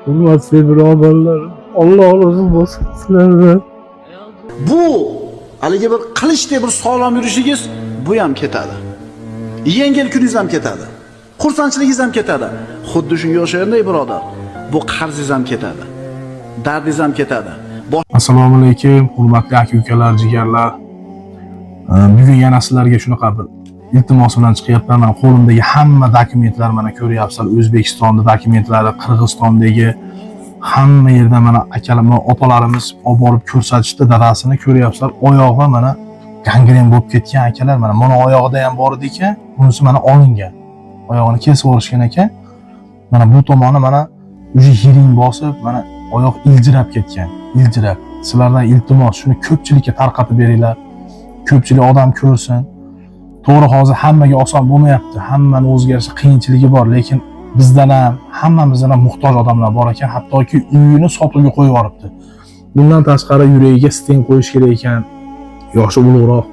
Hurmatli birodarlar, Alloh rozi bo'lsin sizlardan. Bu haligi bir qilichdek bir sog'lom yurishingiz, bu ham ketadi. Yengil kuningiz ham ketadi. Xursandchiligingiz ham ketadi. Xuddi shunga o'xshaganday, birodar, bu qarzingiz ham ketadi. Dardingiz ham ketadi. Assalomu alaykum, hurmatli aka ukalar, jigarlar. Bugun yana sizlarga shunaqa bir iltimos bilan chiqyapman. Mana qo'limdagi hamma dokumentlar, mana ko'ryapsizlar, O'zbekistonni dokumentlari, Qirg'izistondagi, hamma yerda. Mana akalar, opalarimiz olib borib ko'rsatishdi dadasini, ko'ryapsizlar, oyog'i mana gangren bo'lib ketgan, akalar. Mana oyog'ida ham bor edi ekan, bunisi mana olingan. Oyog'ini kesib yuborishgan ekan. Mana bu tomoni mana уже yiring bosib, mana oyoq iljirab ketgan, iljirab. Sizlardan iltimos, shuni ko'pchilikka tarqatib beringlar. Ko'pchilik odam ko'rsin. To'g'ri, hozir hammaga oson bo'lmayapti. Hammani o'ziga yarasha qiyinchiligi bor, lekin bizdan ham, hammamizdan ham muhtoj odamlar bor ekan, hattoki uyini sotuvga qo'yib yuboribdi. Bundan tashqari yuragiga stent qo'yish kerak ekan. Yoshi ulug'roq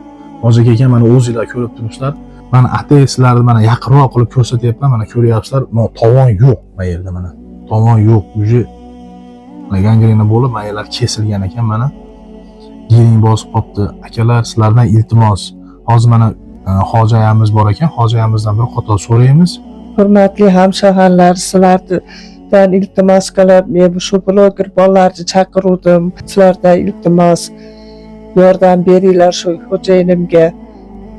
hoji aka ekan, mana o'zinglar ko'rib turibsizlar. Mana atay sizlarni mana yaqinroq qilib ko'rsatyapman, mana ko'ryapsizlar, mana tovon yo'q bu yerda, mana tovon yo'q, уже mana gangrena bo'lib, mana yerlar kesilgan ekan, mana yiring bosib qolibdi. Akalar, sizlardan iltimos. Hozir mana hoji ayamiz bor ekan, hoji ayamizdan bir qator so'raymiz. Hurmatli hamshaharlar, sizlardan iltimos qilib, men shu bloger bolalarni chaqiruvdim. Sizlardan iltimos, yordam beringlar shu xo'jayinimga.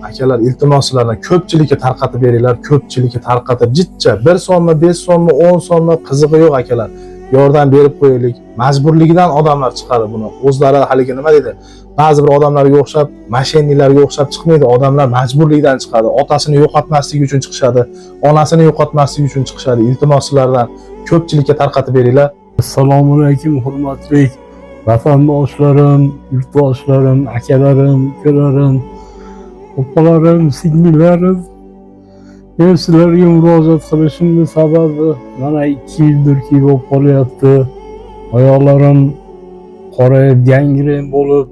Akalar, iltimos sizlardan, ko'pchilikka tarqatib beringlar, ko'pchilikka tarqatib, jicha 1 so'mmi, 5 so'mmi, 10 so'mmi, qizig'i yo'q, akalar. Yordam berib qo'yaylik. Majburligidan odamlar chiqadi buni. O'zlari haligi nima deydi? Ba'zi bir odamlarga o'xshab, мошенник larga o'xshab chiqmaydi. Odamlar majburlikdan chiqadi. Otasini yo'qotmaslik uchun chiqishadi, onasini yo'qotmaslik uchun chiqishadi. Iltimos sizlardan, ko'pchilikka tarqatib beringlar. Assalomu alaykum, hurmatli vatandoshlarim, yurtdoshlarim, akalarim, ukalarim, opalarim, singillarim. Men sizlarga murojaat qilishimni sababi mana 2 yildirki bo'lib qolyapti. Oyoqlarim qorayib, gangren bo'lib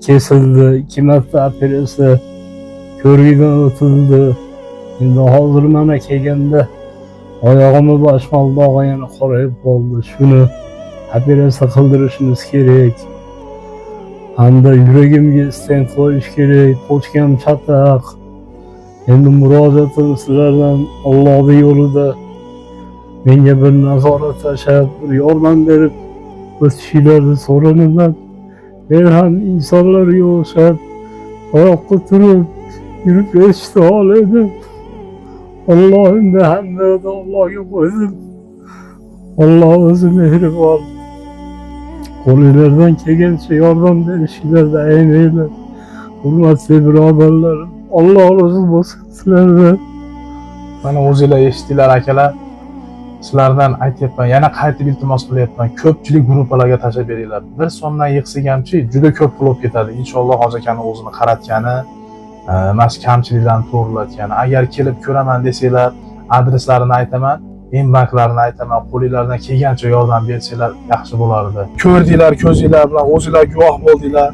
kesildi. Ikki marta operatsiya ko'rikdan o'tildi. Endi hozir mana kelganda oyog'imni boshmaldog'i yana qorayib qoldi. Shuni operatsiya qildirishimiz kerak. Hamda yuragimga stent qo'yish kerak, почка m chataq. Endi murojaatim sizlardan, Allohning yo'lida menga bir nazorat tashlab, bir yordam berib o'tishinglarni so'ranaman. Men ham insonlarga o'xshab oyoqqa turib yurib ketishni xohlaydim. Allohimni hamdini Allohga qo'ydim. Alloh o'zi mehribon. Qo'linglardan kelgancha yordam berishinglarni ayamanglar. Hurmatli birodarlarim, Alloh rozi bo'lsin sizlardan. Mana o'zinglar eshitdinglar, akalar. Sizlardan aytyapman, yana qaytib iltimos qilyapman. Ko'pchilik gruppalarga tashlab beringlar. 1 so'mdan yig'sak hamchi juda ko'p pul bo'lib ketadi. Inshaalloh hoji akani o'zini qaratgani, mana shu kamchiliklarni to'g'rilatgani. Agar kelib ko'raman desanglar, adreslarini aytaman, banklarni aytaman. Qo'linglardan kelgancha yordam bersanglar yaxshi bo'lardi. Ko'rdinglar, ko'zinglar bilan o'zinglar guvoh bo'ldinglar.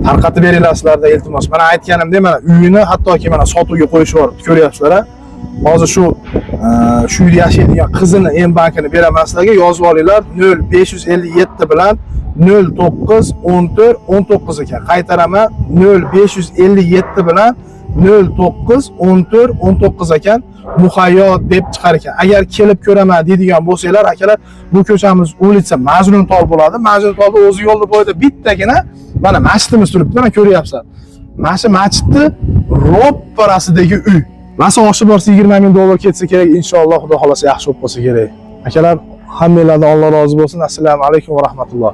Tarqatib beringlar, sizlardan iltimos. Mana aytganimdek, mana uyini hattoki mana sotuvga qo'yishib yuboribdi, ko'ryapsizlar a? Hozir shu uyda yashaydigan qizini mBankini beraman sizlarga, yozib olinglar: 0557 bilan 09 14 19 ekan. Qaytaraman: 0557 bilan 09 14 19 ekan, Muhayyo deb chiqar ekan. Agar kelib ko'raman deydigan bo'lsanglar, akalar, bu ko'chamiz улица Majnuntol bo'ladi. Majnuntolda o'zi yo'lni bo'yida bittagina mana masjidimiz turibdi, mana ko'ryapsizlar. Mana shu masjidni ro'parasidagi uy. Masa oshib borsa 20 ming dollar ketsa kerak, inshaalloh, Xudo xolasa yaxshi bo'lib qolsa kerak. Akalar, hammanglardan Alloh rozi bo'lsin. Assalomu alaykum va rahmatulloh.